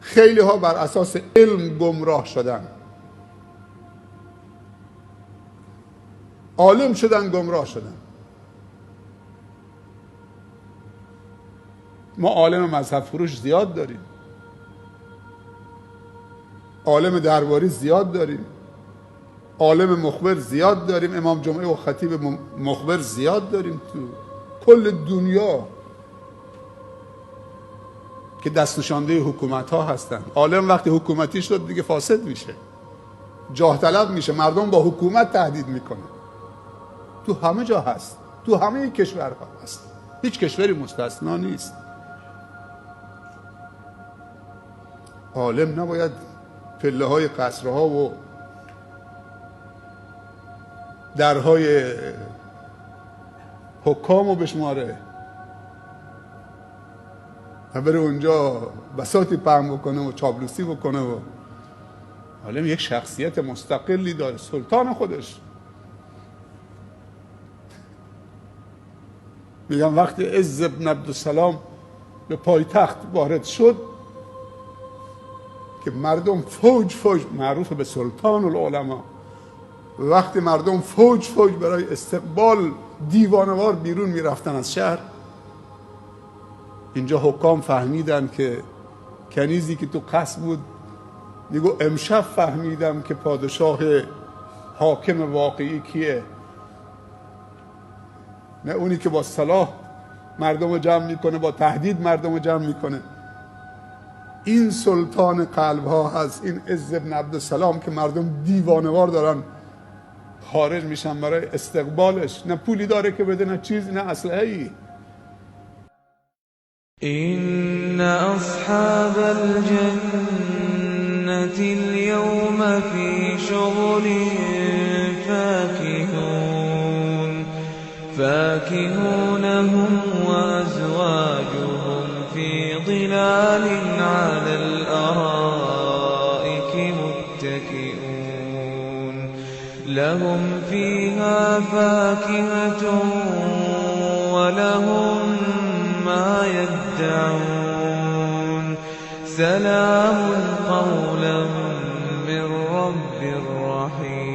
خیلی ها بر اساس علم گمراه شدن، عالم شدن گمراه شدن. ما عالم مذهب فروش زیاد داریم، عالم درباری زیاد داریم، عالم مخبر زیاد داریم، امام جمعه و خطیب مخبر زیاد داریم تو کل دنیا که دست نشانده حکومت ها هستن. عالم وقتی حکومتی شد دیگه فاسد میشه، جاه طلب میشه، مردم با حکومت تهدید میکنه. تو همه جا هست، تو همه کشورها هست، هیچ کشوری مستثنا نیست. عالم نباید پله های قصرها و درهای حکام رو بشماره و بره اونجا بساطی پهن بکنه و چابلوسی بکنه. و عالم یک شخصیت مستقلی داره، سلطان خودش. میگم وقتی عز بن عبدالسلام به پایتخت وارد شد که مردم فوج فوج، معروف به سلطان العلماء، وقتی مردم فوج فوج برای استقبال دیوانوار بیرون میرفتن از شهر، اینجا حکام فهمیدن که کنیزی که تو قصر بود میگو امشب فهمیدم که پادشاه حاکم واقعی کیه، نه اونی که با سلاح مردم رو جمع میکنه، با تهدید مردم رو جمع میکنه. این سلطان قلب ها هست، این عز بن عبدالسلام که مردم دیوانوار دارن خارج میشن برای استقبالش، نه پولی داره که بده، نه چیزی، نه اسلحه ای. إن أصحاب الجنة اليوم في شغل فاكهون، فاكهون هم وأزواجهم في ظلال على الأرائك متكئون، لهم فيها فاكهة ولهم ما يدعون، سلام قولا من رب رحيم.